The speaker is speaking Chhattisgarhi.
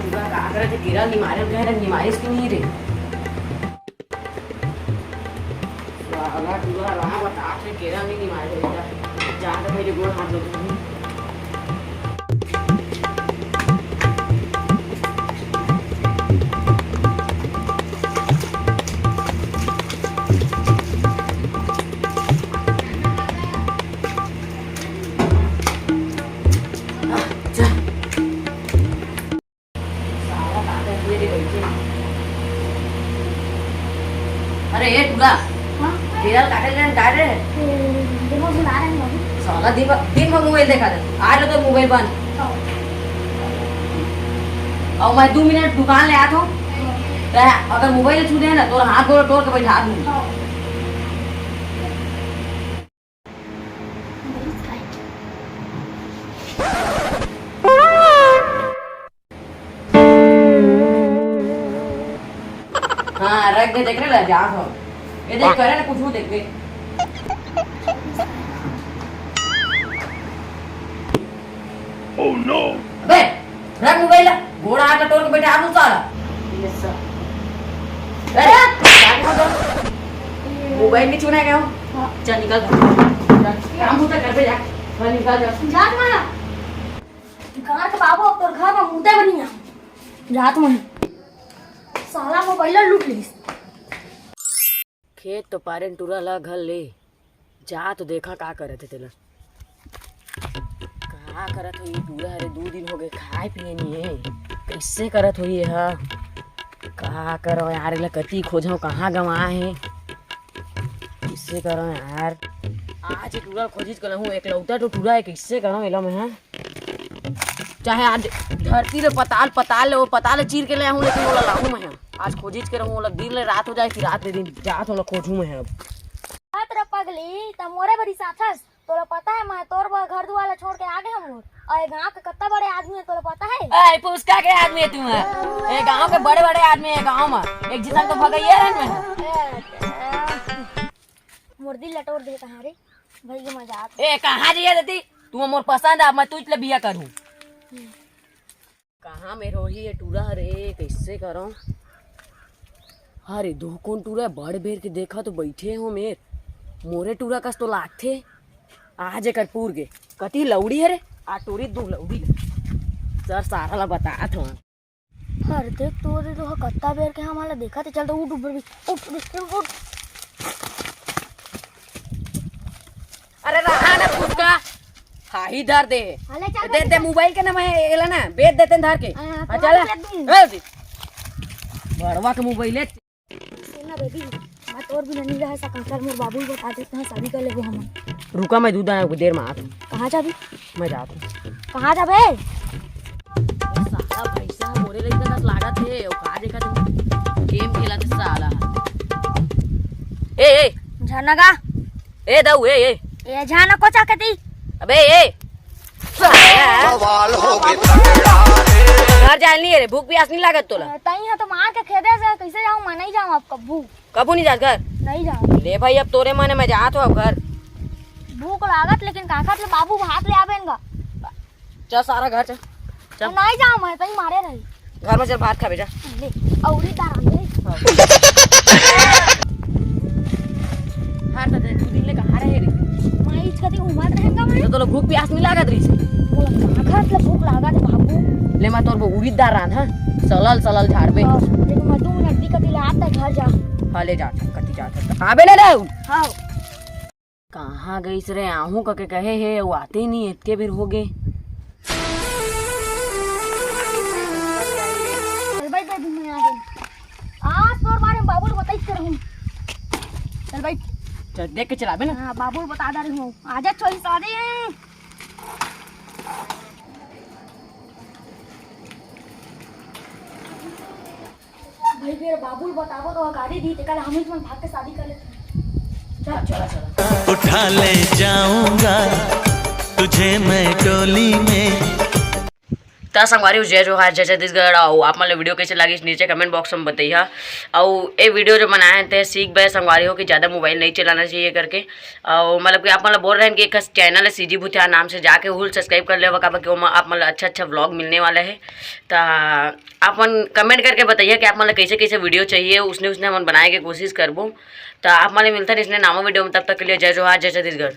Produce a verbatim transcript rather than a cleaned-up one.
टूरा का करत हे, केरा निमारे कहे रहे, निमारिस कि नहीं रे? साला टूरा रहा बता के केरा नहीं निमारे बेटा। जा तो मेरे गोड़ हाथ धो। अरे ए टूरा, हाँ? केरा काटे ले काट रे। ए, देखो, बुला रहे हैं बाबू। साला दिन भर, दिन भर मोबाइल देखा थे, आज तो मोबाइल बंद। हाँ। अउ मैं दू मिनट दुकान ले आत हूँ, हाँ। ते अगर मोबाइल छू दे ना, तोर हाथ गोड़ तोड़ के बैठा दूँ। हाँ। हाँ, रख दे, देख रहे ला, जा हो। ये देख, करे ना, कुछ देख दे। Oh no! अबे, रख मोबाइल ला, गोड़ हाथ ला तोड़ के बैठा दूँ साला। Yes sir। अरे, क्या कर दो? मोबाइल नहीं छूना है क्या? हाँ। चल निकल। चल, काम होता है, घर पे जा। चल निकल जा। जा ना। घर के बाबू, अब तोर घर में मुद्दा बनी है। जात में साला मोबाइल लूट लीस। खेत तो पारेन टूरा ला घर ले, जा तो देखा का करत हे तेला। का करत होही टूरा हरे, दू दिन हो गए खाए पिए नहीं है, कैसे करत होही ये हा? का करो यार, एला कति खोजो, कहाँ गवा है, कैसे करो यार? आज टूरा खोजिच के लहूँ, एकलौता तो टूरा है, कैसे करो एला मैं, हाँ? चाहे आज धरती ले पताल, पताल ले, वो पताल ले चीर के ले आहूँ, लेकिन ओला लाहूँ मैं ह। आज खोजिच के रहूँ ओला, दिन ले रात हो जाए कि रात ले दिन, जात ओला खोजूँ मैं ह अब। बात रे पगली, त मोरे बरी साथस, तोला पता है मैं तोर बर घर दुआर ला छोड़ के आ गे हूँ, अउ ये गाँव के कत्ता बड़े आदमी है तोला पता है? ए, पुचका के आदमी है तू ह। ए गाँव के बड़े बड़े आदमी है गाँव में, एक जिसन तो भगइया रहन मैं ह। ए, मोर दिल ला तोड़ दे कहाँ रे? भाई ये मजाक। ए, कहाँ जइया देती? तू मोर पसंद आ, मैं तुझ ले बिया करूँ। कहाँ मेर होही ये टूरा रे, कैसे करो? अरे दो कौन टूरा बड़ बेर के देखा तो बैठे हो मेर। मोरे टूरा कस तो लागथे। आज एकर पूर गे। कति लौड़ी हरे? आ टूरी दू लौड़ी ले। सर सारा ला बतात हो। अरे देख तो, दे तो कत्ता बेर के हमन ला देखत हे। चल तो उठ, ऊपर भी उठ, उठ, उठ, उठ। अरे रहा ना फुसका, हाही धर दे। अले चल दे, दे मोबाइल के ना, मैं एला ना बेच देते धर के। हाँ, हाँ, चला। ए, बड़वा के मोबाइल है। सुन ना बेबी, मैं तोर बिना नहीं रह सकंव। चल मोर बाबू ल बता देते हैं, शादी कर लेबो हमन। रुका, मैं दू दाना देर में आत हूँ। कहाँ जाबी? मैं जात हूँ। कहाँ जाबे? साला पैसा मोरे लइका कस लागत हे, ओ का देखत हे? गेम खेलत हे साला। ए, ए। झरना का? ए, दऊ, ए, ए। ए, झरना को चाकती? अबे, ए। बवाल हो गए तगड़ा रे। घर जाए नहीं रे, भूख प्यास नहीं लागत तोला? तई ह तो मार के खेदे से कैसे जाऊँ मैं, नहीं जाऊँ अब कब्बू। कभू नहीं जात घर? नहीं जाऊँ। ले भाई, अब तोरे मने मैं जात हो अब घर। भूख लागत, लेकिन का खात ले बाबू भात ले आबे न गा। चल सारा घर चल। चल। नहीं जाऊँ मैं, तई मारे रही। घर में चल, भात खाबे जा। ले, औरी दार आन दे। हर तो दे, दू दिन ले कहाँ रहे रे? माई, इच कती घूमत रहेंगा मैं। तो तोला भूख प्यास नहीं लागत रही? बोला, कहाँ खात ले भूख लागत है बाबू? ले, मैं तोर बर उरीद दार रांध, हाँ? सलल, सलल झाड़बे। हाँ, लेकिन मैं दू मिनट दिक्कत ले आता घर जा। हाँ, ले जा, कति जात है। आबे ना रे। हाँ। कहाँ गईस रे? आहूँ कके कहे हे, वो आते ही नहीं, इतके बेर हो गए। चल बैठ, बैठ, मैं आ गई। आज तोर बारे में बाबू ल बताई के रहूँ। चल बैठ। चल, देख के चलाबे ना। हाँ, बाबू ल बता दे रही हूँ। आजा, छोरी सारी। भाई, फिर बाबू ल बताबो तो गाड़ी दी, तेकर हम ही मन भाग के शादी कर लेते हैं। चल, चला, चला। उठा ले जाऊंगा तुझे मैं डोली में। त संगवारी हो, जय जोहार, जय छत्तीसगढ़। अउ आप मन ला video कइसे लागिस, नीचे comment box में बतइहा। अउ ए video जो बनाए हन ते सीख बर संगवारी हो कि ज़्यादा mobile नहीं चलाना चाहिए करके। अउ मतलब कि आप मन ला बोल रहे हैं कि एक channel है CG भूतिया नाम से, जाके उहू ला subscribe कर लेवा, काबर कि ओमा आप मन ला अच्छा अच्छा vlog मिलने वाला है। त आप मन comment करके बतइहा कि आप मन ला कइसे कइसे video चाहिए, उसने उसने हमन बनाए के कोशिश करबो। त आप मन ला मिलथन इसने नावा video में, तब तक के लिए जय जोहार, जय छत्तीसगढ़।